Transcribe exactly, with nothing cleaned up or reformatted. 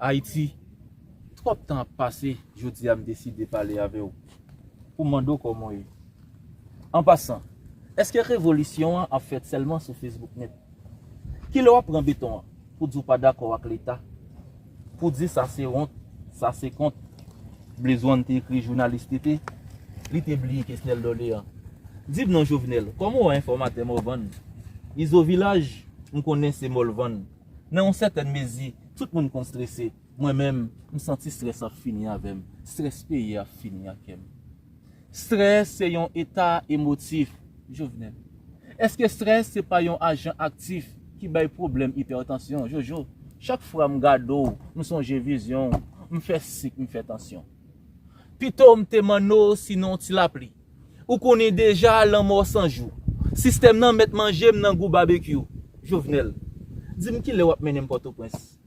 Ayiti, twòp tan ap pase, jodi a m deside pale avè w pou mande w kòman w ye. An pasan, èske revolisyon an ap fèt sèlman sou Facebook nèt? Kilè w ap pran beton an pou di w pa dakò ak Leta? Pou di sa se wont, sa se kont. Blaze One te ekri jounalis T T, li te bliye Kesnel Dorlean. Di m non Jovenel, kòman w wè enfòmatè Morvan? Izo Vilaj, m konnen se Morvan. Nan yon sètèn mezi, tout moun konn strese. Mwen menm, m santi strès ap fini avè m. Strès peyi a ap fini ak m. Strès se yon eta emotif, Jovenel. Èske strès se pa yon ajan aktif ki bay pwoblèm ipètansyon, Jojo? Chak fwa m gade w, m sonje vizyon w, m fè sik, m fè tansyon. Pito m te manno sinon ti lapli. Ou konnen deja lanmò san jou. Sistèm nan mèt manje m nan gou babekyou. Jovenel, di m kilè w ap mennen m Pòtoprens?